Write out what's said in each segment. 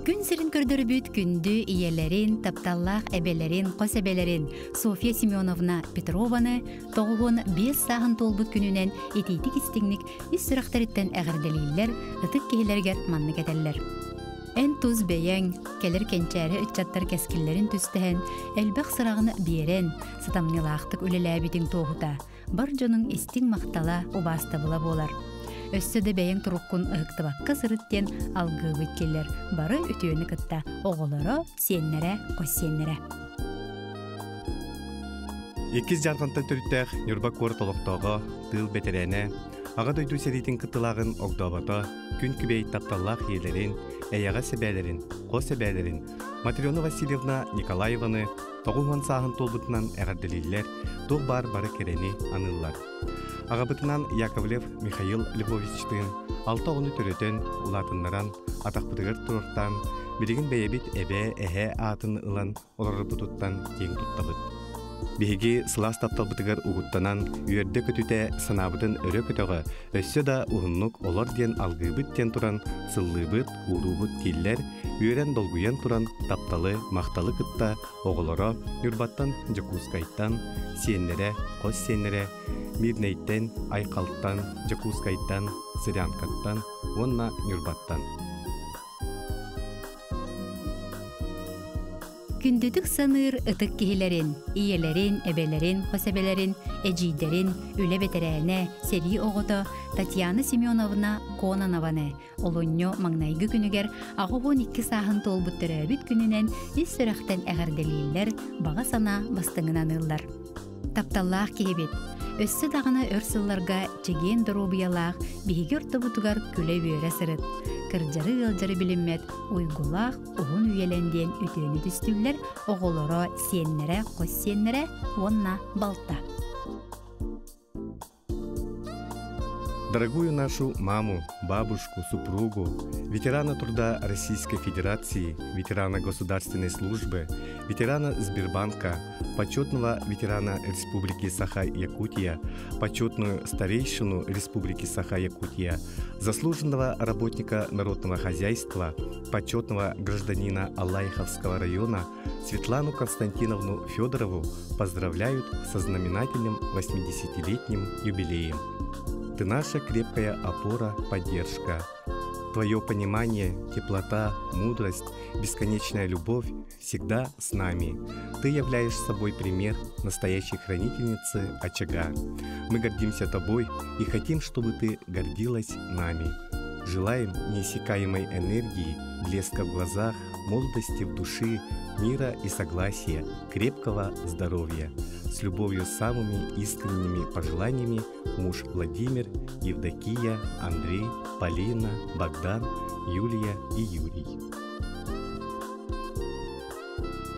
Күн сирин көрдөрбүт күндү ийэлэрин, тапталлаах эбэлэрин, хос эбэлэрин Софья Семеновна Петрованы 95 сааһын туолбут күнүнэн итиитик истиҥник ис сүрэхтэриттэн эҕэрдэлииллэр, ытык киһилэригэр маннык этэллэр. Эн тус бэйэҥ, кэлэр кэнчээри ыччаттар кэскиллэрин түстэһэн, элбэх сыраҕын биэрэн, сатамньылаахтык үлэлээбитиҥ туоһута, бар дьонуҥ истиҥ махтала, убаастабыла буолар. Өссө да бэйэҥ туруккун ыһыктыбакка сырыт диэн алгыыбыт киллэр бары үтүөнү кытта оҕолоро, сиэннэрэ, хос сиэннэрэ. Иккис дьарҕантан төрүттээх Ньурба куорат олохтооҕо, тыыл бэтэрээнэ, Аҕа дойду сэриитин кыттылааҕын огдообото, күн күбэй тапталлаах ийэлэрин, эйэҕэс эбээлэрин, хос эбээлэрин Матрена Васильевна Николаеваны 90 сааһын туолбутунан эҕэрдэлииллэр, туох баар бары кэрэни аныыллар. Аҕабытынан Яковлев Михаил Львовичтыын алта оҕону төрөтөн, улаатыннаран, атахпытыгар туруортаан, билигин бэйэбит эбээ, эһээ аатын ылан олорорбутуттан киэҥ туттабыт. Биһиги сылаас тапталбытыгар угуттанан, үөрдэ-көтүтэ, санаабытын өрө көтөҕө, өссө да уһуннук олор диэн алгыыбыт диэн туран сыллыыбыт, ууруубут дииллэр, үөрэн-долгуйан туран тапталы, махталы кытта оҕолоро Ньурбаттан Дьокуускайтан, сиэннэрэ, хос сиэннэрэ Мирнэйтэн, Айхалтан, Дьокуускайтан, Зырянкаттан уонна Ньурбаттан. Күндүтүк саныыр ытык киһилэрин, ийэлэрин, эбэлэрин, хос эбэлэрин, эдьиийдэрин, үлэ бэтэрээнэ, сэрии оҕото Татьяна Семеновна Кононованы олунньу маҥнайгы күнүгэр 82 сааһын туолбут төрөөбүт күнүнэн ис сүрэхтэн эҕэрдэлииллэр, баҕа санаа бастыҥын аныыллар. Тапталлаах киһибит, өссө даҕаны өр сылларга чэгиэн доруобуйалаах биһиги ортобутугар күлэ-үөрэ сырыт, кырдьары-ыалдьары билиммэт уйгулаах уһун үйэлэн диэн үтүөнү түстүүллэр оҕолоро, сиэннэрэ, хос сиэннэрэ уонна балта. Дорогую нашу маму, бабушку, супругу, ветерана труда Российской Федерации, ветерана государственной службы, ветерана Сбербанка, почетного ветерана Республики Саха-Якутия, почетную старейшину Республики Саха-Якутия, заслуженного работника народного хозяйства, почетного гражданина Алайховского района Светлану Константиновну Федорову поздравляют со знаменательным 80-летним юбилеем. Ты наша крепкая опора, поддержка. Твое понимание, теплота, мудрость, бесконечная любовь всегда с нами. Ты являешь собой пример настоящей хранительницы очага. Мы гордимся тобой и хотим, чтобы ты гордилась нами. Желаем неиссякаемой энергии, блеска в глазах, молодости в душе, мира и согласия, крепкого здоровья. С любовью самыми искренними пожеланиями муж Владимир, Евдокия, Андрей, Полина, Богдан, Юлия и Юрий.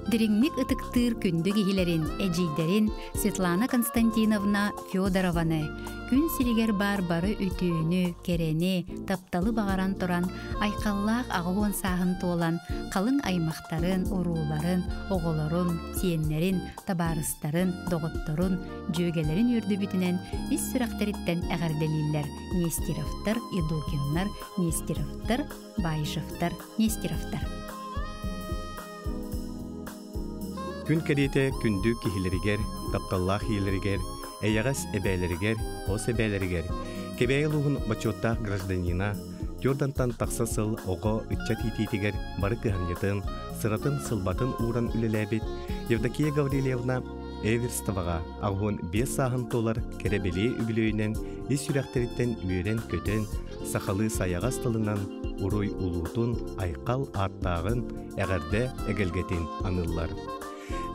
Дириҥник ытыктыыр күндү киһилэрин, эдьиийдэрин Светлана Константиновна Федорованы күн сиригэр баар бары үтүөнү, кэрэни, тапталы баҕаран туран, айхаллаах 80 сааһын туолан, халыҥ аймахтарын, урууларын, оҕолорун, сиэннэрин, табаарыстарын, доҕотторун, дьүөгэлэрин үөрдүбүтүнэн ис сүрэхтэриттэн эҕэрдэлииллэр Нестеровтар, Идукиннар, Нестеровтар, Баишевтар, Нестеровтар. Күн кэриэтэ күндү киһилэригэр, тапталлаах ийэлэригэр, эйэҕэс эбээлэригэр, хос эбээлэригэр, Кэбээйи улууһун бочуоттаах гражданина, Тюрдантан тахса сыл оҕо ыччат иитиитигэр бары кыһамньытын, сыратын-сылбатын ууран үлэлээбит Евдокия Гаврильевна Эверстоваҕа 85 сааһын туолар кэрэ-бэлиэ үбүлүөйүнэн ис сүрэхтэриттэн үөрэн-көтөн, сахалыы сайаҕас тылынан уруй улуутун, айхал ааттааҕын, эҕэрдэ эгэлгэтин аныыллар.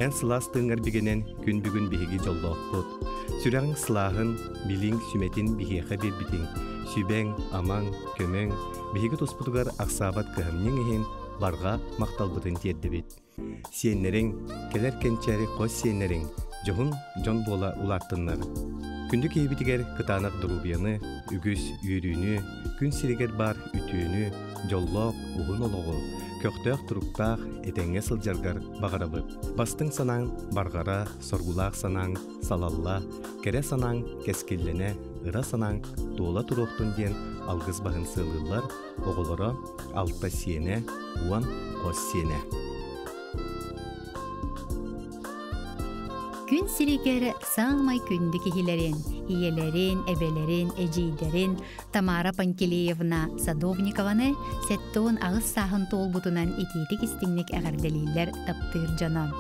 Эн сылаас тыыҥҥар бигэнэн күн бүгүн биһиги дьоллоохпут. Сүрэҕиҥ сылааһын, билиҥ сүмэтин биһиэхэ биэрбитиҥ, сүбэҥ, амаҥ, көмөҥ биһиги туспутугар ахсаабат кыһамньыҥ иһин барҕа махталбытын тиэрдэбит. Сиэннэриҥ, кэлэр кэнчээри хос сиэннэриҥ дьоһун дьон буола улааттыннар. Күндү киһибитигэр кытаанах доруобуйаны, үгүс үөрүүнү, күн сиригэр баар үтүөнү, дьоллоох уһун олоҕу, көхтөөх туруктаах этэҥҥэ сылдьаргар баҕарабыт. Бастыҥ санааҥ барҕара, соргулаах санааҥ салалла, кэрэ санааҥ кэскиллэнэ, ыра санааҥ туола туруохтун диэн алгыс баһын сыалыыллар, оҕолоро, алта сиэнэ, уон хос сиэнэ. Күн сиригэр саамай күндү киһилэрин, ийэлэрин, эбэлэрин, эдьиийдэрин Тамара Пантелеевна Садовникованы 78 сааһын туолбутунан итиитик истиҥник эҕэрдэлииллэр таптыыр дьоно.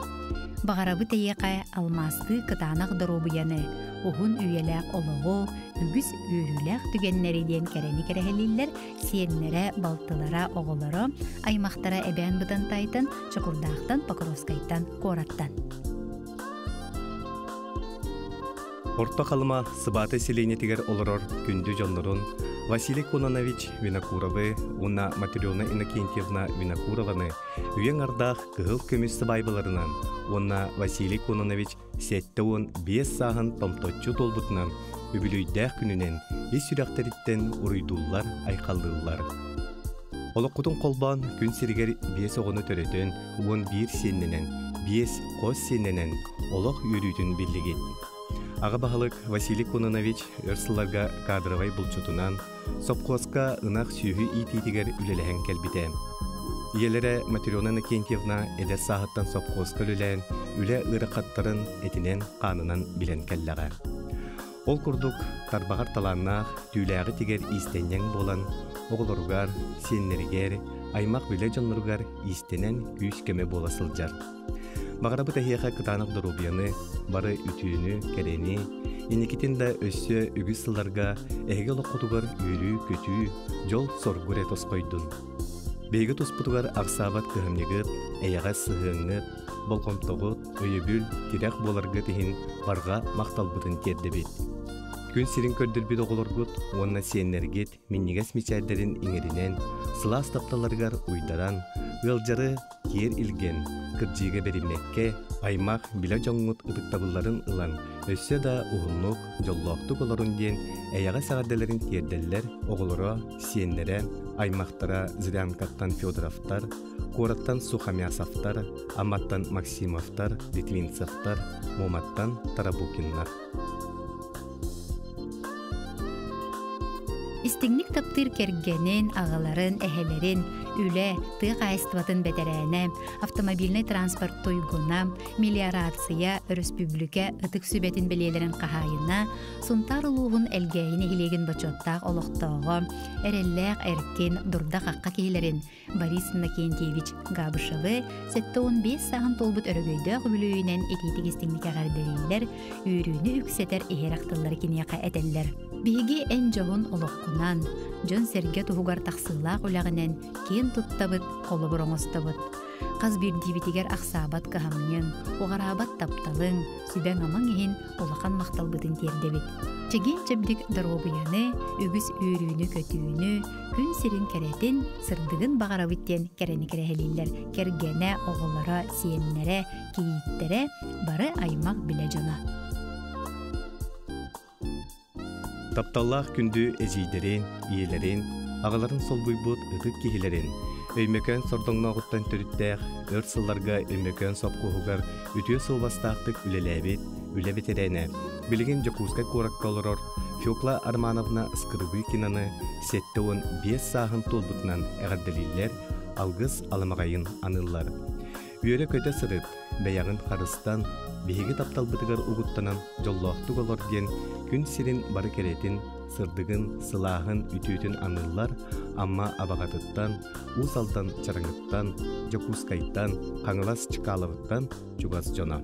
Баҕарабыт эйиэхэ алмаастыы кытаанах доруобуйаны, уһун үйэлээх олоҕу, үгүс үөрүүлээх түгэннэри диэн кэрэни кэрэһэлииллэр сиэннэрэ, балтылара, оҕолоро, аймахтара Эбээн Бытантайтан, Чокурдаахтан, Покровскайтан, куораттан. Орто Халыма Сыбаата селениетигэр олорор күндү дьоннорун Василий Кононович Винокуровы уонна Матрена Иннокентьевна Винокурованы үйэҥ ардаах кыһыл көмүс сыбаайбаларынан уонна Василий Кононович 75 сааһын томточчу туолбутунан үбүлүөйдээх күнүнэн ис сүрэхтэриттэн уруйдууллар, айхаллыыллар. Олоххутун холбоон күн сиригэр биэс оҕону төрөтөн, 11 сиэннэнэн, биэс хос сиэннэнэн олох үөрүүтүн биллигит. Аҕа баһылык Василий Кононович өр сылларга кадровай булчутунан, сопхуоска ынах сүөһү иитиитигэр үлэлэһэн кэлбитэ. Ийэлэрэ Матрена Иннокентьевна эдэр сааһыттан сопхуоска үлэлээн, үлэ ыарахаттарын этинэн-хаанынан билэн кэллэҕэ. Ол курдук, тарбаҕар талааннаах, түүлээҕи тигэр иистэнньэҥ буолан, оҕолоругар, сиэннэригэр, аймах-билэ дьонноругар иистэнэн күүс-көмө буола сылдьар. Баҕарабыт эһиэхэ кытаанах доруобуйаны, бары үтүөнү, кэрэни, инникитин да өссө үгүс сылларга эһиги олоххутугар үөрүү-көтүү, дьол-соргу эрэ тосхойдун. Биһиги туспутугар ахсаабат кыһамньыгыт, эйэҕэс сыһыаҥҥыт, болҕомтоҕут, өйөбүл, тирэх буоларгыт иһин барҕа махталбытын тиэрдэбит. Күн сирин көрдөрбүт оҕолоргут уонна сиэннэргит минньигэс мичээрдэрин иҥэринэн, сылаас тапталларыгар уйдаран, ыалдьары киэр илгэн, кырдьыыга бэриммэккэ, аймах билэ дьоҥҥут ытыктабылларын ылан, өссө да уһуннук, дьоллоохтук олорун диэн эйэҕэс эҕэрдэлэрин тиэрдэллэр оҕолоро, сиэннэрэ, аймахтара Зырянкаттан Федоровтар, куораттан Сухомясовтар, Амматтан Максимовтар, Литвинцевтар, Муоматтан Тарабукиннар. Истиҥник таптыыр кэргэнин, аҕаларын, эһэлэрин, үлэ, тыа хаһаайыстыбатын бэтэрээнэ, автомобильнай транспорт туйгуна, мелиорация, өрөспүүбүлүкэ ытык сүбэтин бэлиэлэрин хаһаайына, Сунтаар улууһун Элгээйи нэһилиэгин бочуоттаах олохтооҕо, эрэллээх эркин, дурда-хахха киһилэрин Борис Иннокентьевич Габышевы 75 сааһын туолбут өрөгөйдөөх үбүлүөйүнэн итиитик истиҥник эҕэрдэлииллэр, үөрүүнү үксэтэр иһирэх тыллары киниэхэ этэллэр. Биһиги эн дьоһун олоххунан, дьон-сэргэ туһугар тахсыылаах үлэҕинэн киэн туттабыт, холобур оҥостобут. Хас биирдиибитигэр ахсаабат кыһамньыҥ, уҕараабат тапталыҥ, сүбэҥ-амаҥ иһин улахан махталбытын тиэрдэбит. Чэгиэн-чэбдик доруобуйаны, үгүс үөрүүнү-көтүүнү, күн сирин кэрэтин, сырдыгын баҕарабыт диэн кэрэни кэрэһэлииллэр кэргэнэ, оҕолоро, сиэннэрэ, кийииттэрэ, бары аймах билэ дьоно. Тапталлаах күндү эдьиийдэрин, ийэлэрин, аҕаларын солбуйбут ытык киһилэрин, Өймөкөөн сордоҥнооҕуттан төрүттээх, өр сылларга Өймөкөөн сопхуоһугар үтүө суобастаахтык үлэлээбит үлэ бэтэрээнэ, билигин Дьокуускай куоракка олорор Фекла Армановна Скрыбыкинаны 75 сааһын туолбутунан эҕэрдэлииллэр, алгыс аламаҕайын аныыллар. Үөрэ-көтө сырыт, бэйэҕин харыстан, биһиги тапталбытыгар угуттанан дьоллоохтук олор диэн күн сирин бары кэрэтин, сырдыгын, сылааһын, үтүөтүн аныыллар Амма Абаҕатыттан, Уус Алдан Чараҥыттан, Дьокуускайтан, Хаҥалас Чкаловыттан чугас дьоно.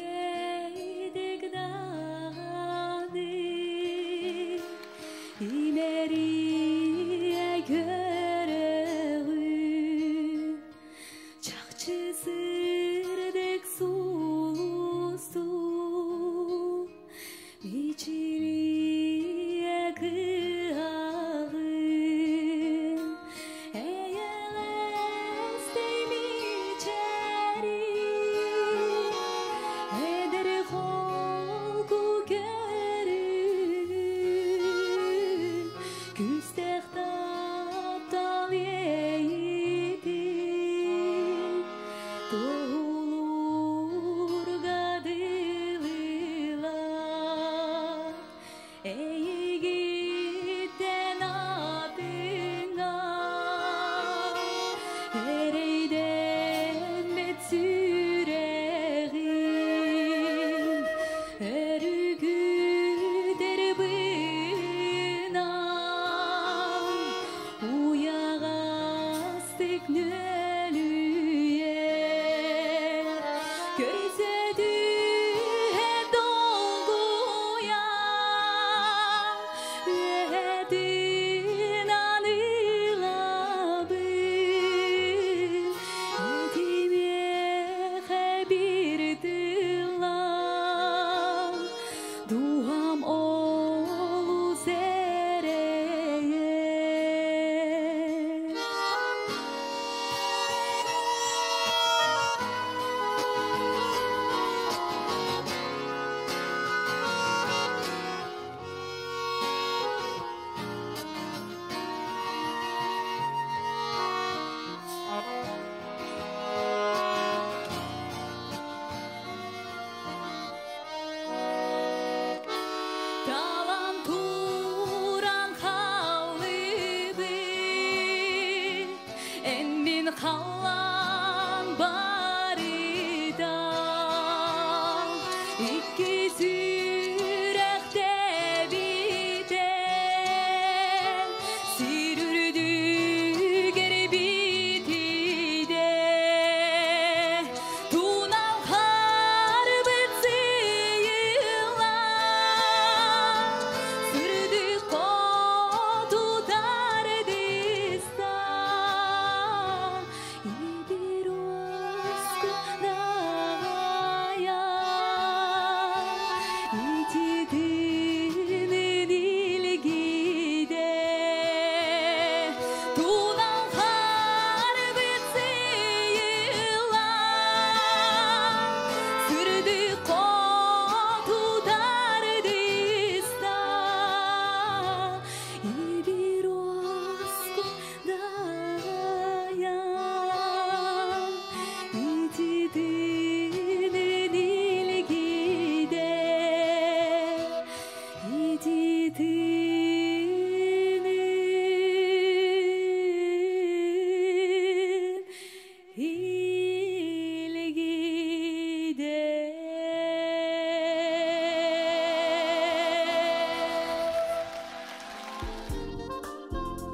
Үчүгэйдик даҕаны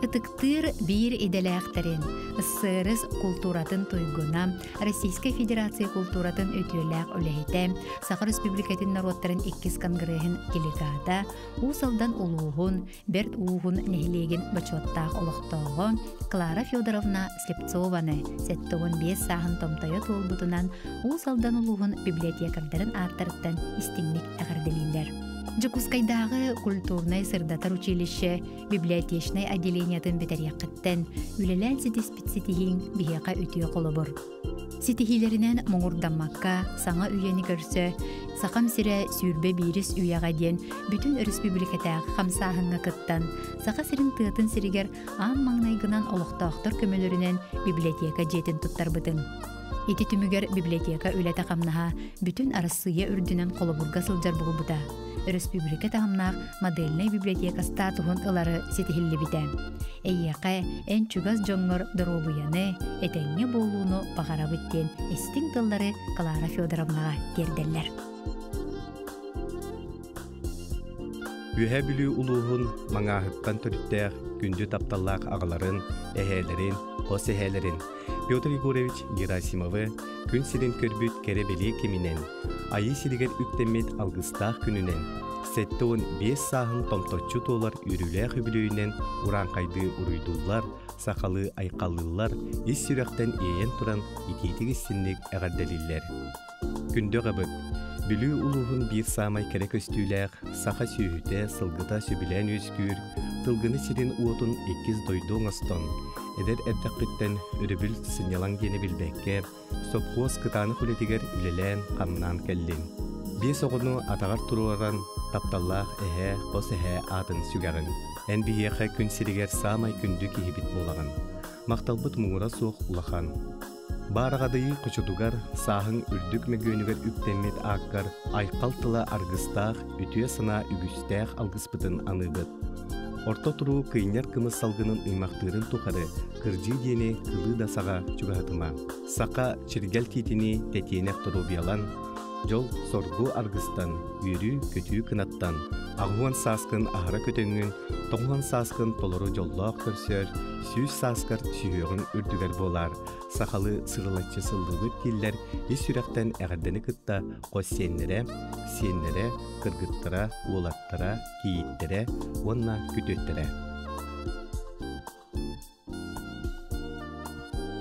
Ытыктыыр биир идэлээхтэрин, СССР култууратын туйгуна, Российскай Федерация култууратын үтүөлээх үлэһитэ, Саха Республикатын норуоттарын иккис конгреһын делегата, Уус Алдан улууһун, Бэрт Ууһун нэһилиэгин бочуоттаах олохтооҕо Клара Федоровна Слепцованы 75 сааһын томтойо туолбутунан Уус Алдан улууһун библиотекардарын ааттарыттан истиҥник эҕэрдэлииллэр. Дьокуускайдааҕы культурнай-сырдатар училище библиотечнай отделениетын бүтэриэххиттэн үлэлээн ситиспит ситиһииҥ биһиэхэ үтүө холобур. Ситиһиилэринэн муҥурдаммакка, саҥа үйэни көрсө Сахам сирэ 21-ис үйэҕэ диэн бүтүн өрөспүүбүлүкэтээҕи хамсааһыҥҥа кыттан, Саха сирин тыатын сиригэр аан маҥнайгынан олохтоохтор көмөлөрүнэн библиотека дьиэтин туттарбытыҥ. Ити түмүгэр библиотека үлэтэ-хамнаһа бүтүн Арассыыйа үрдүнэн холобурга сылдьар буолбута. Өрөспүүбүлүкэ таһымнаах модельнай библиотека статуһун ылары ситиһиллибитэ. Эйиэхэ эн чугас дьоҥҥор доруобуйаны, этэҥҥэ буолууну баҕарабыт диэн истиҥ тыллары Клара Федоровнаҕа тиэрдэллэр. Үөһээ Бүлүү улууһун Маҥааһыттан төрүттээх күндү тапталлаах аҕаларын, эһээлэрин, хос эһээлэрин Петр Егорович Герасимовы күн сирин көрбүт кэрэ-бэлиэ кэминэн, Айыы сиригэр үктэммит алгыстаах күнүнэн, 75 сааһын томточчу туолар үөрүүлээх үбүлүөйүнэн урааҥхайдыы уруйдууллар, сахалыы айхаллыыллар, ис сүрэхтэн иэйэн туран итиитик-истинник эҕэрдэлииллэр. Күндү аҕабыт, Бүлүү улууһун биир саамай кэрэ көстүүлээх, саха сүөһүтэ, сылгыта сөбүлээн үөскүүр, Тылгыны сирин уотун иккис дойду оҥостон, эдэр эрдэххиттэн өрөбүл сынньалаҥ диэни билбэккэ, сопхуос кытаанах үлэтигэр үлэлээн-хамнаан кэллиҥ. Биэс оҕону атаҕар туруоран, тапталлаах эһээ, хос эһээ аатын сүгэҕин. Эн биһиэхэ күн сиригэр саамай күндү киһибит буолаҕын. Махталбыт муҥура суох улахан. Баараҕадыйыы хочотугар, сааһыҥ үрдүк мөгүөнүгэр үктэммит ааккар айхал тыла аргыстаах, үтүө санаа үгүстээх алгыспытын аныыбыт. Орто туруу кыынньар кымыс салгынын ыймахтыырын тухары кырдьыы диэни кылыы да саҕа чугаһатыма. Саха чиргэл тиитинии тэтиэнэх доруобуйалан, дьол-соргу аргыстан, үөрүү-көтүү кынаттан, аҕыһуон сааскын аһара көтөҥҥүн, тоҕуһан сааскын толору дьоллоох көрсөр, сүүс сааскар сүһүөҕүҥ үрдүгэр буолаар, сахалыы сырылаччы сыллыыбыт дииллэр ис сүрэхтэн эҕэрдэни кытта хос сиэннэрэ, сиэннэрэ, кыргыттара, уолаттара, кийииттэрэ уонна күтүөттэрэ.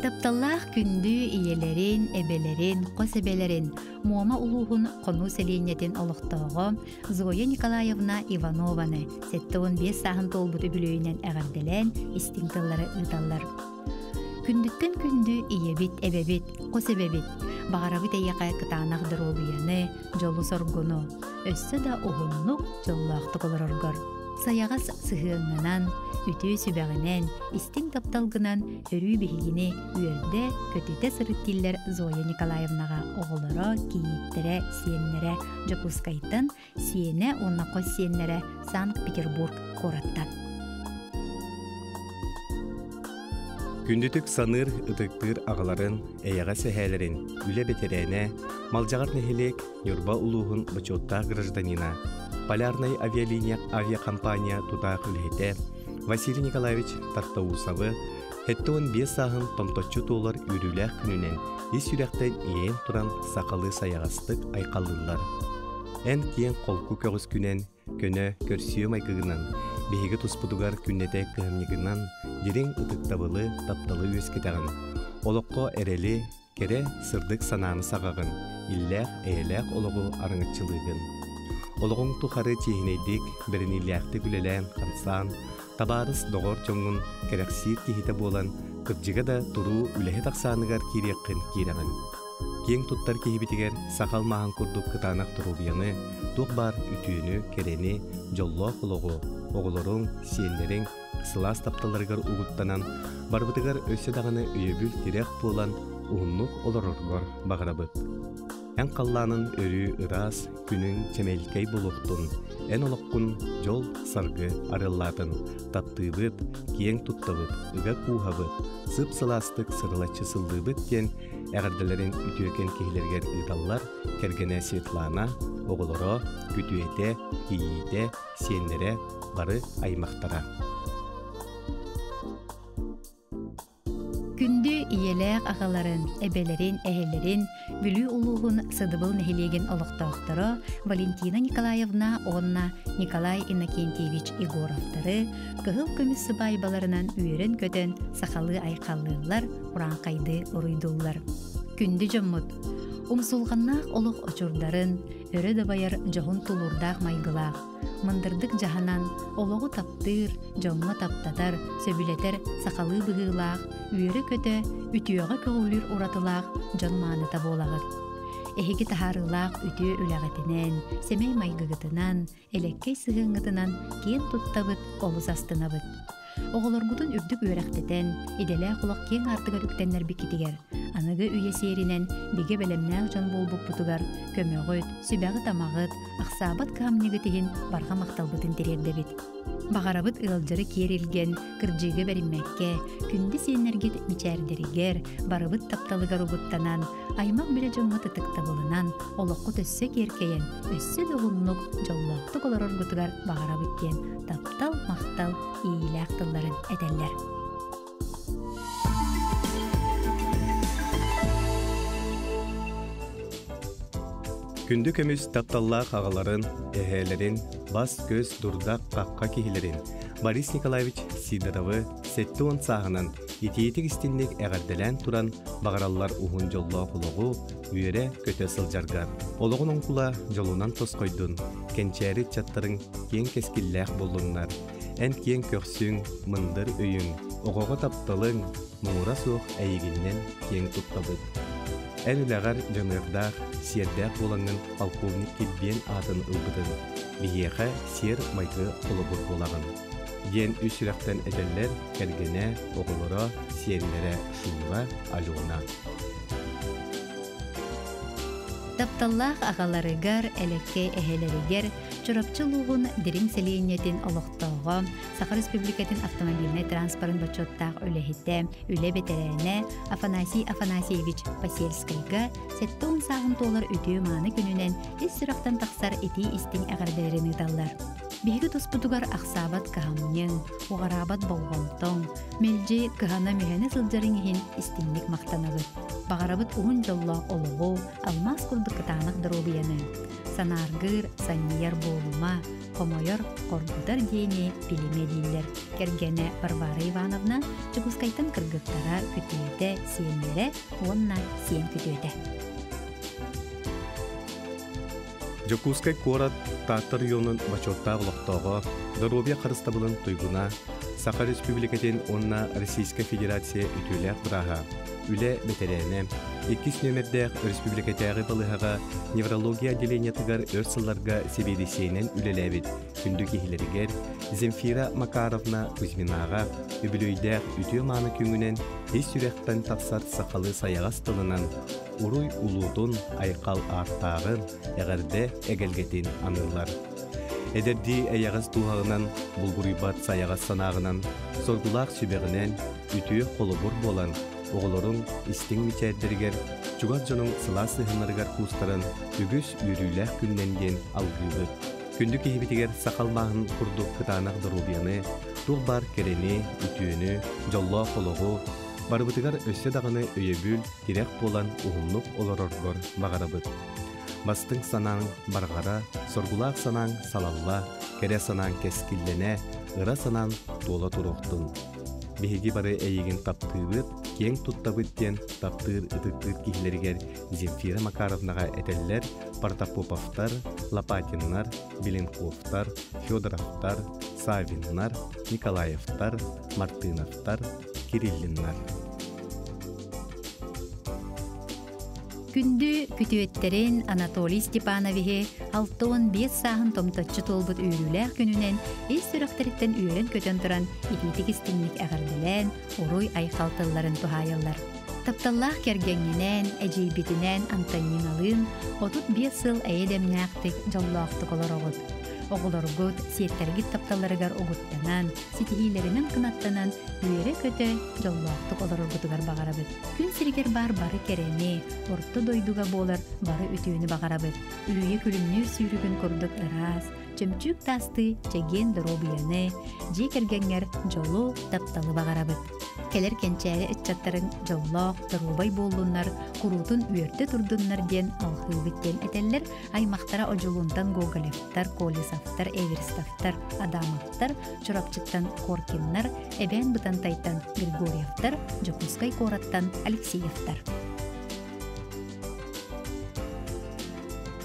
Тапталлаах күндү ийэлэрин, эбэлэрин, хос эбэлэрин Муома улууһун Хонуу сэлиэнньэтин олохтооҕо Зоя Николаевна Иванованы 75 сааһын туолбут үбүлүөйүнэн эҕэрдэлээн истиҥ тыллары ыыталлар. Күндүттэн күндү ийэбит, эбэбит, хос эбэбит, баҕарабыт эйиэхэ кытаанах доруобуйаны, дьолу-соргуну, өссө да уһуннук, дьоллоохтук олороргор. Сайаҕас сыһыаҥҥынан, үтүө сүбэҕинэн, истиҥ тапталгынан өрүү биһигини үөрдэ, көтүтэ сырыт дииллэр Зоя Николаевнаҕа оҕолоро, кийииттэрэ, сиэннэрэ Дьокуускайтан, сиэнэ уонна хос сиэннэрэ Санкт-Петербург куораттан. Күндүтүк саныыр, ытыктыыр аҕаларын, эйэҕэс эһээлэрин, үлэ бэтэрээнэ, Малдьаҕар нэһилиэк Ньурба улууһун бочуоттаах гражданина, Полярнай авиалиния авиакомпания тутаах үлэһитэ Василий Николаевич Тартаусовы 75 сааһын томточчу туолар үөрүүлээх күнүнэн ис сүрэхтэн иэйэн туран сахалыы сайаҕастык айхаллыыллар. Эн киэҥ холку көҕүскүнэн, көнө көрсүө майгыгынан, биһиги туспутугар күннэтэ кыһамньыгынан дириҥ ытыктабылы, тапталы үөскэтэҕин. Олоххо эрэли, Кэрэ, сырдык санааны саҕаҕын, иллээх, эйэлээх олоҕу араҥаччылыыгын. Олоҕуҥ тухары чиэһинэйдик, бэриниилээхтик үлэлээн-хамсаан, табаарыс доҕор дьоҥҥун кэрэхсиир киһитэ буолан, кырдьыга да туруу үлэһит ахсааныгар киириэххин киирэҕин. Киэҥ туттар киһибитигэр саха алмааһын курдук кытаанах доруобуйаны, туох баар үтүөнү, кэрэни, дьоллоох олоҕу, оҕолоруҥ, сиэннэриҥ, сылаас тапталларыгар угуттанан, барыбытыгар өссө даҕаны өйөбүл-тирэх буолан, уһуннук олороргор баҕарабыт. Эн халлаанын өрүү ыраас, күнүҥ чэмэлкэй буолуохтун, эн олоххун дьол-саргы арыаллаатын, таптыыбыт, киэҥ туттабыт, ыга кууһабыт, сып-сылаастык сырылаччы сыллыыбыт диэн эҕэрдэлэрин үтүөкэн киһилэригэр ыыталлар кэргэнэ Светлана, оҕолоро, күтүөтэ, кийиитэ, сиэннэрэ, бары аймахтара. Күндү ийэлээх аҕаларын, эбэлэрин, эһэлэрин Бүлүү улууһун Сыдыбыл нэһилиэгин олохтоохторо Валентина Николаевна уонна Николай Иннокентьевич Егоровтары кыһыл көмүс сыбаайбаларынан үөрэн-көтөн сахалыы айхаллыыллар, урааҥхайдыы уруйдууллар. Күндү дьоммут, умсулҕаннаах олох очурдарын, өрө дабайар дьоһун тулуурдаах майгылаах, мындырдык дьаһанан, олоҕу таптыыр, дьоҥҥо таптатар, сөбүлэтэр сахалыы быһыылаах, үөрэ-көтө, үтүөҕэ көҕүлүүр уратылаах дьон мааныта буолаҕыт. Эһиги таһаарыылаах үтүө үлэҕитинэн, сэмэй майгыгытынан, элэккэй сыһыаҥҥытынан киэн туттабыт, олус астынабыт. Оҕолоргутун үрдүк үөрэхтэтэн, идэлээх олох киэҥ аартыгар үктэннэрбиккитигэр, аныгы үйэ сиэринэн бигэ бэлэмнээх дьон буолбуппутугар көмөҕүт, сүбэҕит-амаҕыт, ахсаабат кыһамньыгыт иһин барҕа махталбытын тириэрдэбит. Баҕарабыт ыалдьары киэр илгэн, кырдьыыга бэриммэккэ, күндү сиэннэргит мичээрдэригэр, барыбыт тапталыгар угуттанан, аймах билэ дьоҥҥут ытыктабылынан олоххут өссө киэркэйэн, өссө да уһуннук, дьоллоохтук олороргутугар баҕарабыт диэн таптал, махтал иэйиилээх тылларын этэллэр. Күндү көмүс тапталлаах аҕаларын, эһээлэрин, бас-көс дурдах хахха киһилэрин Борис Николаевич Сидоровы 70 сааһынан итиитик истинник эҕэрдэлээн туран баҕараллар уһун дьоллоох олоҕу үөрэ-көтө сылдьарга. Олоҕун оҥкула дьолунан тосхойдун, кэнчээри ыччаттарыҥ киэҥ кэскиллээх буоллуннар. Эн киэҥ көхсүҥ, мындыр өйүҥ, оҕоҕо тапталыҥ, муҥура суох эйигиннэн киэҥ туттабыт. Эн үлэҕэр дьаныардаах, сиэрдээх буолаҥҥын полковник Килбиэн аатын ылбытыҥ. Биһиэхэ сиэр-майгы холобур буолаҕын. Диэн үс сүрэхтэн этэллэр кэргэнэ, оҕолоро, сиэннэрэ Шура, Алена. Тапталлаах аҕаларыгар, элэккэй эһэлэригэр Чурапчы улууһун Дириҥ сэлиэнньэтин олохтооҕо, Саха Республикатын автомобильнай транспорын бочуоттаах үлэһитэ, үлэ бэтэрээнэ Афанасий Афанасьевич Посельскайга 70 сааһын туолар үтүө-мааны күнүнэн ис сүрэхтэн тахсар итии-истиҥ эҕэрдэлэрин ыыталлар. Биһиги туспутугар ахсаабат кыһамньыҥ, уҕараабат болҕомтоҥ, мэлдьи кыһана-мүһэнэ сылдьарыҥ иһин истиҥник махтанабыт. Баҕарабыт уһун дьоллоох олоҕу, алмаас курдук кытаанах доруобуйаны. Санааргыыр, санньыйар буолума, хомойор, хоргутар диэни билимэ дииллэр. Кэргэнэ Варвара Ивановна Дьокуускайтан кыргыттара, күтүөтэ, сиэннэрэ уонна сиэн күтүөтэ. Дьокуускай куорат Таатта оройуонун бочуоттаах олохтооҕо, доруобуйа харыстабылын туйгуна, Саха Республикатын уонна Российскай Федерация үтүөлээх бырааһа, үлэ бэтэрээнэ, иккис нүөмэрдээх өрөспүүбүлүкэтээҕи балыыһаҕа неврология отделениетыгар өр сылларга сэбиэдиссэйинэн үлэлээбит күндү киһилэригэр Земфира Макаровна Кузьминаҕа үбүлүөйдээх үтүө-мааны күҥүнэн ис сүрэхтэн тахсар сахалыы сайаҕас тылынан уруй улуутун, айхал ааттааҕын, эҕэрдэ эгэлгэтин аныыллар. Эдэрдии эйэҕэс дууһаҕынан, булгуруйбат сайаҕас санааҕынан, соргулаах сүбэҕинэн, үтүө холобур буолан, оҕолоруҥ истиҥ мичээрдэригэр, чугас дьонуҥ сылаас сыһыаннарыгар куустаран үгүс үөрүүлээх күннэн диэн алгыыбыт. Күндү киһибитигэр саха алмааһын курдук кытаанах доруобуйаны, туох баар кэрэни, үтүөнү, дьоллоох олоҕу, барыбытыгар өссө даҕаны өйөбүл, тирэх буолан уһуннук олороргор баҕарабыт. Бастыҥ санааҥ барҕара, соргулаах санааҥ салалла, кэрэ санааҥ кэскиллэнэ, ыра санаан туола туруохтун. Биһиги бары эйигин таптыыбыт, киэҥ туттабыт диэн таптыыр ытыктыыр киһилэригэр Земфира Макаровнаҕа этэллэр Протопоповтар, Лопатиннар, Беленковтар, Федоровтар, Савиннар, Николаевтар, Мартыновтар, Кириллиннар. Күндү күтүөттэрин Анатолий Степановиһы 65 сааһын томточчу туолбут үөрүүлээх күнүнэн ис сүрэхтэриттэн үөрэн-көтөн туран итиитик истиҥник эҕэрдэлээн, уруй-айхал тылларын туһаайаллар. Тапталлаах кэргэҥҥинэн, эдьиийбитинэн Антониналыын 35 сыл эйэ-дэмнээхтик, дьоллоохтук олороҕут. Оҕолоргут, сиэттэргит тапталларыгар угуттанан, ситиһиилэринэн кынаттанан, үөрэ-көтө, дьоллоохтук олороргутугар баҕарабыт. Күн сиригэр баар бары кэрэни, орто дойдуга буолар бары үтүөнү баҕарабыт. Үрүйэ күлүмнүүр сүүрүгүн курдук ыраас, Чөмчүүк таастыы чэгиэн доруобуйаны, дьиэ кэргэҥҥэр дьолу, тапталы баҕарабыт. Кэлэр кэнчээри ыччаттарыҥ дьоллоох, доруобай буоллуннар, куруутун үөрдэ турдуннар диэн алҕыыбыт диэн этэллэр аймахтара Одьулуунтан Гоголевтар, Колесовтар, Эверстовтар, Адамовтар, Чурапчыттан Коркиннар, Эбээн Бытантайтан Григорьевтар, Дьокуускай куораттан Алексеевтар.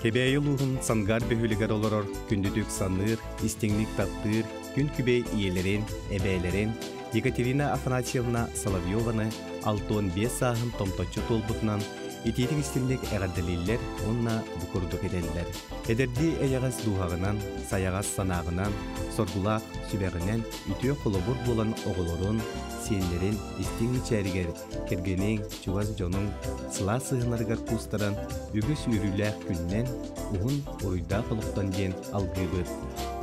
Кэбээйи улууһун Сангаар бөһүөлэгэр олорор күндүтүк саныыр, истиҥник таптыыр күн күбэй ийэлэрин, эбээлэрин Екатерина Афанасьевна Соловьеваны 65 сааһын томточчу туолбутунан итиитик истиҥник эҕэрдэлииллэр уонна бу курдук этэллэр. Эдэрдии эйэҕэс дууһаҕынан, сайаҕас санааҕынан, соргулаах сүбэҕинэн үтүө холобур буолан оҕолорун, сиэннэрин истиҥ мичээригэр кэргэниҥ, чугас дьонуҥ сылаас сыһыаннарыгар куустаран үгүс үөрүүлээх күннэн, уһун уруйдаах олохтон диэн алгыыбыт.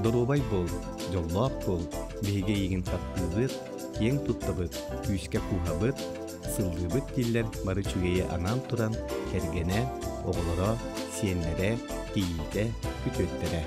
Доруобай буол, дьоллоох буол, биһиги эйигин таптыыбыт, киэҥ туттабыт, күүскэ кууһабыт, сыллыыбыт дииллэр бары үчүгэйи анаан туран кэргэнэ, оҕолоро, сиэннэрэ, кийиитэ, күтүөттэрэ.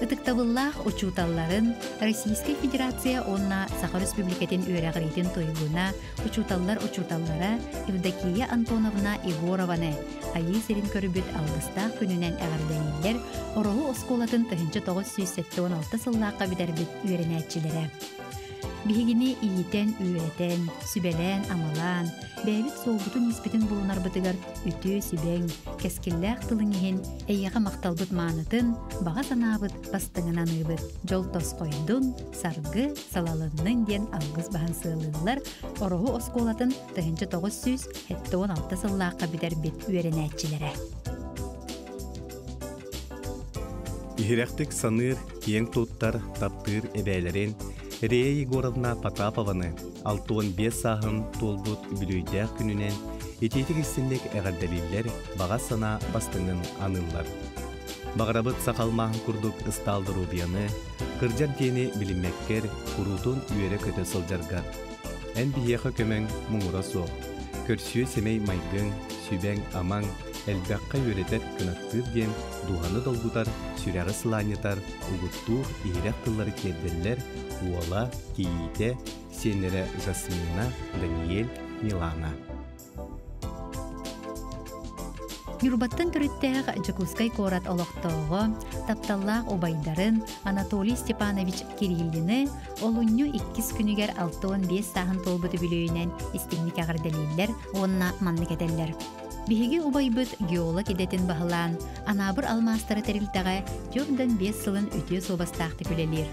Ытыктабыллаах учууталларын Российскай Федерация уонна Саха Республикатын үөрэҕириитин туйгуна, учууталлар учууталлара Евдокия Антоновна Егорованы Айыы сирин көрбүт алгыстаах күнүнэн эҕэрдэлииллэр Ороһу оскуолатын 1976 сыллаахха бүтэрбит үөрэнээччилэрэ. Биһигини иитэн-үөрэтэн, сүбэлээн-амалаан, бэйэбит суолбутун-ииспитин булунарбытыгар үтүө сүбэҥ, кэскиллээх тылыҥ иһин эйиэхэ махталбыт маанытын, баҕа санаабыт бастыҥын аныыбыт. Дьол тосхойдун, саргы салалыннын диэн алгыс баһан сыалыыллар Ороһу оскуолатын 1976 сыллаахха бүтэрбит үөрэнээччилэрэ. Иһирэхтик саныыр, киэҥ туттар, таптыыр эбээлэрин Рея Егоровна Потапованы 65 сааһын туолбут үбүлүөйдээх күнүнэн итиитик истинник эҕэрдэлииллэр, баҕа санаа бастыҥын аныыллар. Баҕарабыт саха алмааһын курдук ыстаал доруобуйаны, кырдьар диэни билиммэккэр, куруутун үөрэ-көтө сылдьаргар. Эн биһиэхэ көмөҥ муҥура суох. Көрсүө сэмэй майгыҥ, сүбэҥ-амаҥ, элбэххэ үөрэтэр кынаттыыр диэн дууһаны долгутар, сүрэҕи сылаанньытар, угуттуур иһирэх тыллары тиэрдэллэр уола, кийиитэ, сиэннэрэ Жасмина, Даниэль, Милана. Ньурбаттан төрүттээх Дьокуускай куорат олохтооҕо, тапталлаах убайдарын Анатолий Степанович Кириллины олунньу иккис күнүгэр 65 сааһын туолбут үбүлүөйүнэн истиҥник эҕэрдэлииллэр уонна маннык этэллэр. Биһиги убайбыт геолог идэтин баһылаан, Анаабыр алмаастара тэрилтэҕэ 45 сылын үтүө суобастаахтык үлэлиир.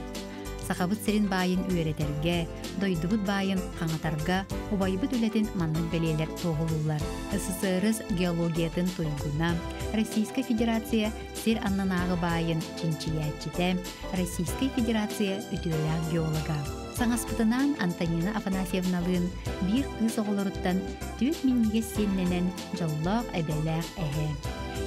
Сахабыт сирин баайын үөрэтэргэ, дойдубут баайын хаҥатарга убайбыт үлэтин маннык бэлиэлэр туоһулууллар. СССР геологиятын туйгуна, Российскай Федерация сир аннынааҕы баайын чинчийээччитэ, Российскай Федерация үтүөлээх геолога. Саҥаспытынаан Антонина Афанасьевналыын биир кыыс оҕолоруттан түөрт минньигэс сиэннэнэн дьоллоох эбэлээх эһэ.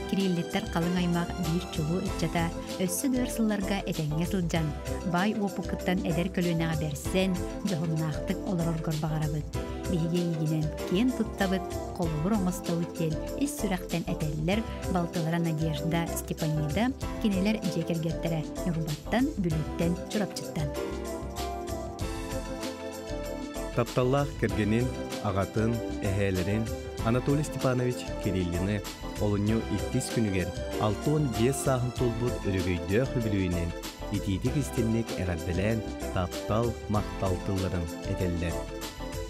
Кириллиттэр халыҥ аймах биир чулуу ыччата өссө да өр сылларга этэҥҥэ сылдьан, баай уопуккуттан эдэр көлүөнэҕэ бэрсэн, дьоһуннаахтык олороргор баҕарабыт. Биһиги эйигинэн киэн туттабыт, холобур оҥостобут диэн ис сүрэхтэн этэллэр балтылара Надежда Степанида, кинилэр дьиэ кэргэттэрэ Ньурбаттан, Бүлүүттэн, Чурапчыттан. Тапталлаах кэргэнин, аҕатын, эһээлэрин Анатолий Степанович Кириллины олунньу иккис күнүгэр 65 сааһын туолбут өрөгөйдөөх үбүлүөйүнэн итиитик истинник эҕэрдэлээн таптал, махтал тылларын этэллэр.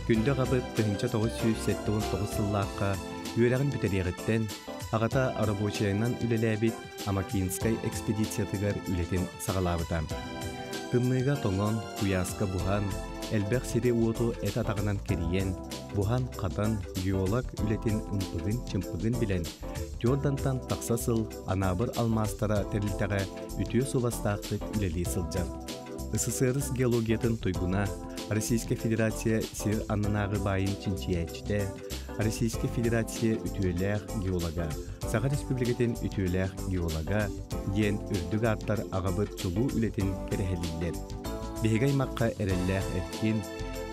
Күндү аҕабыт 1979 сыллаахха үөрэҕин бүтэриэҕиттэн аҕата рабочайынан үлэлээбит Амакинскай экспедициятыгар үлэтин саҕалаабыта. Тымныыга тоҥон, куйааска буһан, элбэх сири-уоту эт атаҕынан кэрийэн, буһан-хатан геолог үлэтин ымпыгын-чымпыгын билэн, Тёрдантан тахса сыл Анаабыр алмаастара тэрилтэҕэ үтүө суобастаахтык үлэлии сылдьар. СССР геологиятын туйгуна, Российскай Федерация сир аннынааҕы баайын чинчийээччитэ, Российскай Федерация үтүөлээх геолога, Саха Республикатын үтүөлээх геолога диэн үрдүк ааттар аҕабыт чулуу үлэтин кэрэһэлииллэр. Биһиги аймахха эрэллээх эркин,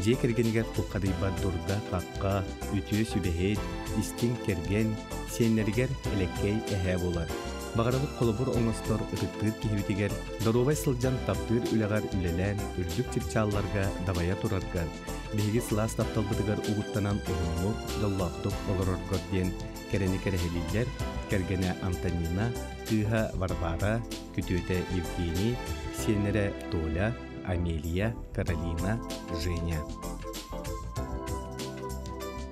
дьиэ кэргэнигэр тулхадыйбат дурда-хахха, үтүө сүбэһит, истиҥ кэргэн, сиэннэригэр элэккэй эһээ буолар. Баҕарабыт холобур оҥостор ытыктыыр киһибитигэр доруобай сылдьан таптыыр үлэҕэр үлэлээн үрдүк чыпчаалларга дабайа тураргар, биһиги сылаас тапталбытыгар угуттанан уһуннук, дьоллоохтук олороргор диэн кэрэни кэрэһилииллэр кэргэнэ Антонина, кыыһа Варвара, күтүөтэ Евгений, сиэннэрэ Толя, Амелия, Каролина, Женя.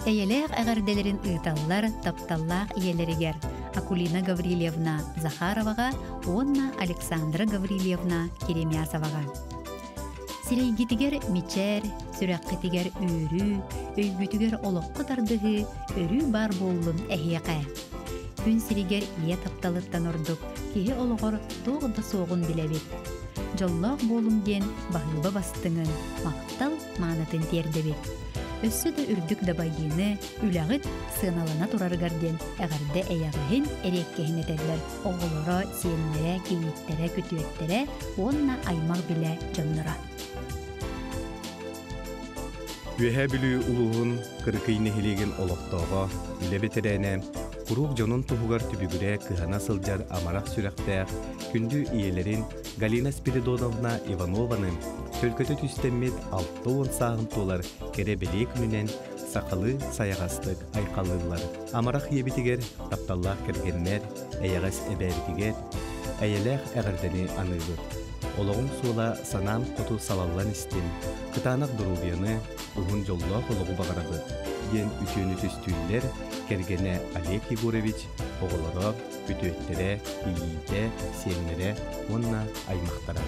Эйэлээх эҕэрдэлэрин ыыталлар тапталлаах ийэлэригэр Акулина Гаврильевна Захароваҕа уонна Александра Гаврильевна Керемясоваҕа. Сирэйгитигэр мичээр, сүрэххитигэр үөрүү, өйгүтүгэр олоххо тардыһыы өрүү баар буоллун эһиэхэ. Күн сиригэр ийэ тапталыттан ордук киһи олоҕор туох да суоҕун билэбит. Дьоллоох буолуҥ диэн баһыыба бастыҥын, махтал маанытын тиэрдэбит. Өссө да үрдүк дабайыыны, үлэҕит сыаналана турарыгар диэн эҕэрдэ эйэҕэһин, эриэккэһин этэллэр оҕолоро, сиэннэрэ, кийииттэрэ, күтүөттэрэ уонна аймах-билэ дьонноро. Үөһээ Бүлүү улууһун Кырыкый нэһилиэгин олохтооҕо, үлэ бэтэрээнэ, куруук дьонун туһугар түбүгүрэ кыһана сылдьар амарах сүрэхтээх күндү ийэлэрин Галина Спиридоновна Иванованы төлкөтө түстэммит 60 сааһын туолар кэрэ бэлиэ күнүнэн сахалыы сайаҕастык айхаллыыллар. Амарах ийэбитигэр, тапталлаах кэргэннэр, эйэҕэс эбээбитигэр эйэлээх эҕэрдэни аныыбыт. Олоҕуҥ суола санаам хоту салаллан истин, кытаанах доруобуйаны, уһун дьоллоох олоҕу баҕарабыт, диэн үтүөнү түстүүллэр кэргэнэ Олег Егорович, оҕолоро, күтүөттэрэ, кийиитэ, сиэннэрэ уонна аймахтара.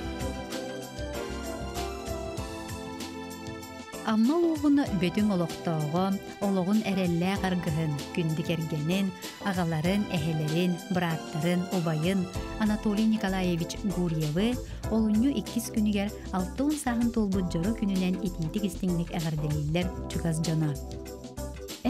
Амма улууһун бөтүҥ олохтооҕо, олоҕун эрэллээх аргыһын, күндү кэргэнин, аҕаларын, эһэлэрин, бырааттарын, убайын Анатолий Николаевич Гурьевы олунньу иккис күнүгэр 60 сааһын туолбут дьоро күнүнэн итиитик-истиҥник эҕэрдэлииллэр чугас дьоно.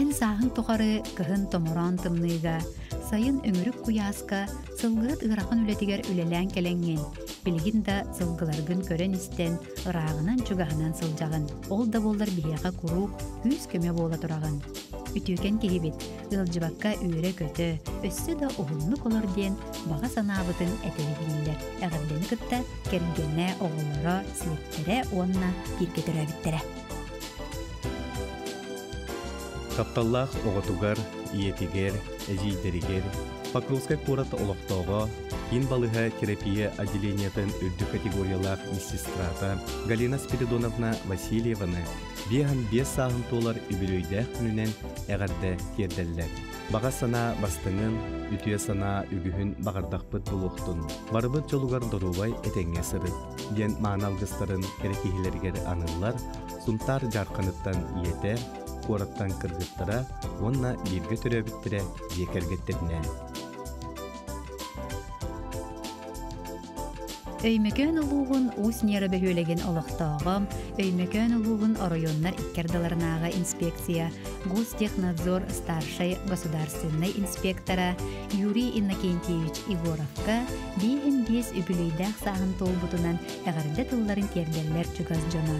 Эн сааһыҥ тухары кыһын томороон тымныыга, сайын өҥүрүк куйааска сылгыһыт ыарахан үлэтигэр үлэлээн кэлэҥҥин, билигин да сылгыларгын көрөн-истэн, ырааҕынан-чугаһынан сылдьаҕын. Ол да буоллар биһиэхэ куруук күүс-көмө буола тураҕын. Үтүөкэн киһибит, ыалдьыбакка үөрэ-көтө, өссө да уһуннук олор диэн баҕа санаабытын этэбит дииллэр. Эҕэрдэни кытта кэргэнэ, оҕолоро, сиэттэрэ уонна бииргэ төрөөбүттэрэ. Тапталлаах оҕотугар, ийэтигэр, эдьиийдэригэр Покровскай куорат олохтооҕо, киин балыыһа терапия отделениетын үрдүк категориялаах медсестрата Галина Спиридоновна Васильеваны 55 сааһын туолар үбүлүөйдээх күнүнэн эҕэрдэ тиэрдэллэр. Баҕа санаа бастыҥын, үтүө санаа үгүһүн баҕардахпыт буолуохтун. Барыбыт дьолугар доруобай этэҥҥэ сырыт, диэн мааны алгыстарын кэрэ киһилэригэр аныыллар Сунтаар Дьаарханыттан ийэтэ, куораттан кыргыттара уонна бииргэ төрөөбүттэрэ дьиэ кэргэттэринээн. Өймөкөөн улууһун Уус Ньара бөһүөлэгин олохтооҕо, Өймөкөөн улууһун оройуоннар икки ардыларынааҕы инспекция Гостехнадзор старшай государственнай инспектора Юрий Иннокентьевич Егоровка 55 үбүлүөйдээх сааһын туолбутунан эҕэрдэ тылларын тиэрдэллэр чугас дьоно.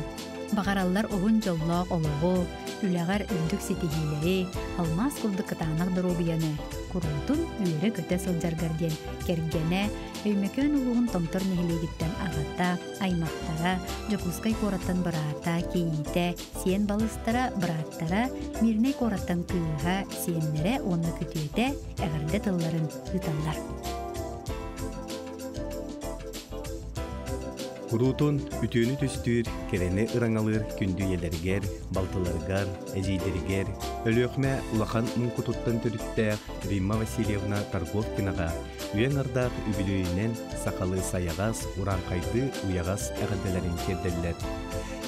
Баҕараллар уһун дьоллоох олоҕу, үлэҕэр үрдүк ситиһиилэри, алмаас курдук кытаанах доруобуйаны, куруутун үөрэ-көтө сылдьаргар диэн кэргэнэ Өймөкөөн улууһун Томтор нэһилиэгиттэн аҕата, аймахтара, Дьокуускай куораттан быраата, кийиитэ, сиэн балыстара, бырааттара, Мирнэй куораттан кыыһа, сиэннэрэ уонна күтүөтэ эҕэрдэ тылларын ыыталлар. Куруутун үтүөнү түстүүр, кэрэни ыраҥалыыр күндү ийэлэригэр, балтыларыгар, эдьиийдэригэр Өлүөхүмэ улахан муҥкутуттан төрүттээх Римма Васильевна Торговкинаҕа үйэҥ ардаах үбүлүөйүнэн сахалыы сайаҕас, урааҥхайдыы уйаҕас эҕэрдэлэрин тиэрдэллэр.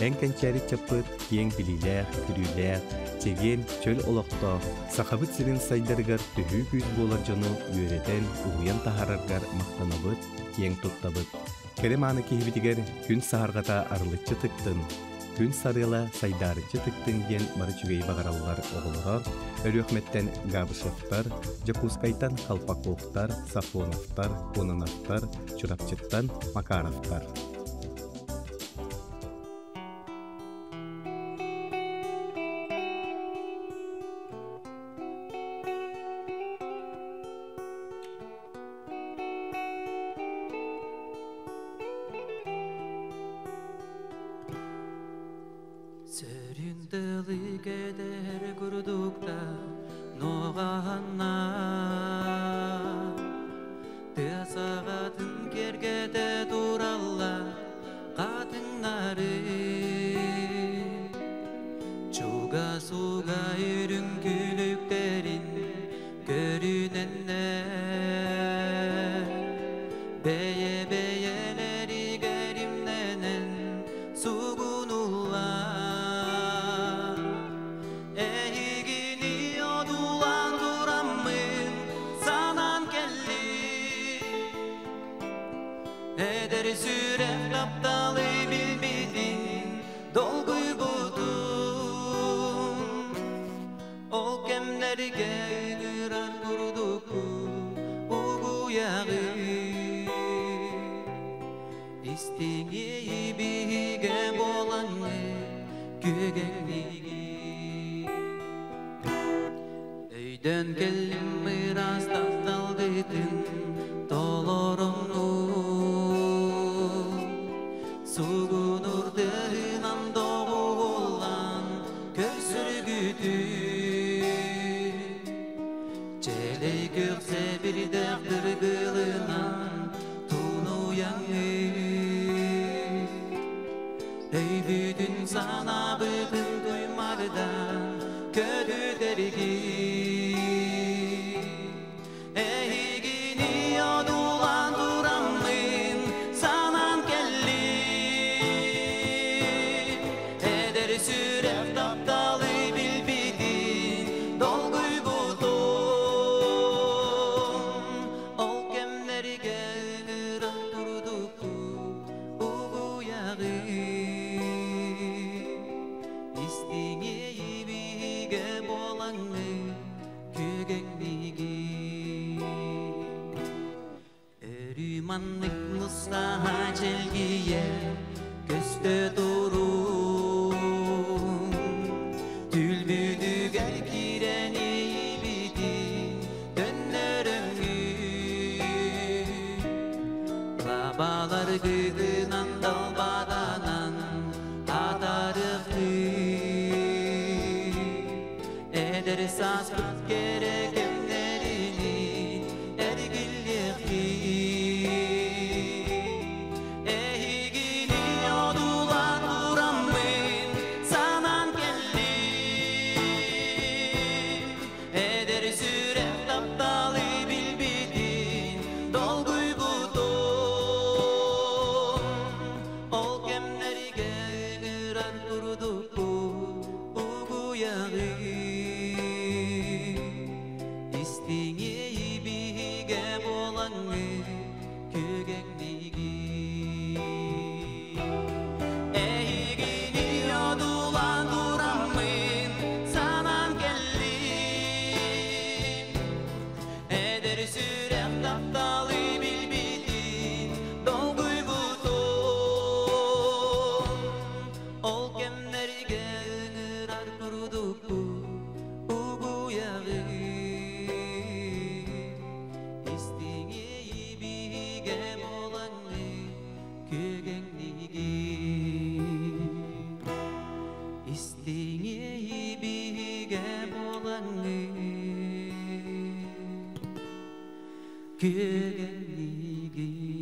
Эн кэнчээри чаппыт киэҥ билиилээх, күрүүлээх, чэгиэн, чөл олохтоох, Сахабыт сирин сайдарыгар төһүү күүс буолар дьону үөрэтэн, уһуйан таһаараргар махтанабыт, киэҥ туттабыт. Кэрэ мааны киһибитигэр күн саһарҕата арылыччы тыктын, күн сарыала сайдаарыччы тыктын диэн бары үчүгэй баҕараллар оҕолоро Өлүөхүмэттэн Габышевтар, Дьокуускайтан Колпаковтар, Сафоновтар, Кононовтар, Чурапчыттан Макаровтар. Сөрүн тылы кэтэһэр курдукта нуоҕаһанна Тыа саҕатын киэргэтэ тураллар хатыҥнары Чугас уга үрүҥ күлүктэрин көрүнэннэр Бэйэ-бэйэлэригэр имнэнэн сугунуллар Эһигини одуулаан тураммын санаан кэллим Эдэр сүрэх тапталы билбитин долгуйбутум Ол кэмнэргэ ыҥырар курдукпун угуйаҕын Истиҥ биһигэ буолаҥҥын күөгэҥниигин Өйдөөн кэллим ыраас тапталгытын толороҥҥун Сугунур тыаһынан доҕуһуллан көрсөргүтүн Чээлэй күөх сэбирдэх дыргылынан тунуйаҥҥын. Маннык нустаха чэлгийэ көстө турун Түлбүдүгэр киирэн иибитин төннөрөҥҥү Лабалар гыгынан далбаданан атарыхты Эдэр сааспыт кэрэ кэмнэрини эргиллиэхти Эһигини одуулаан тураммын санаан кэллим Эдэр сүрэх тапталы билбитин долгуйбутум Ол кэмнэргэ ыҥырар курдукку угуйаҕы Истиҥи биһигэ буолаҥҥы күгэҥниги Эһигини одуулаан тураммын санаан кэллим Эдэр сүрэх тапталы билбитин долгуйбутум Ол кэмнэргэ ыҥырар курдукку угуйаҕы Истиҥи биһигэ буолаҥҥы күгэҥниги Истиҥи биһигэ буолаҥҥы күгэҥниги.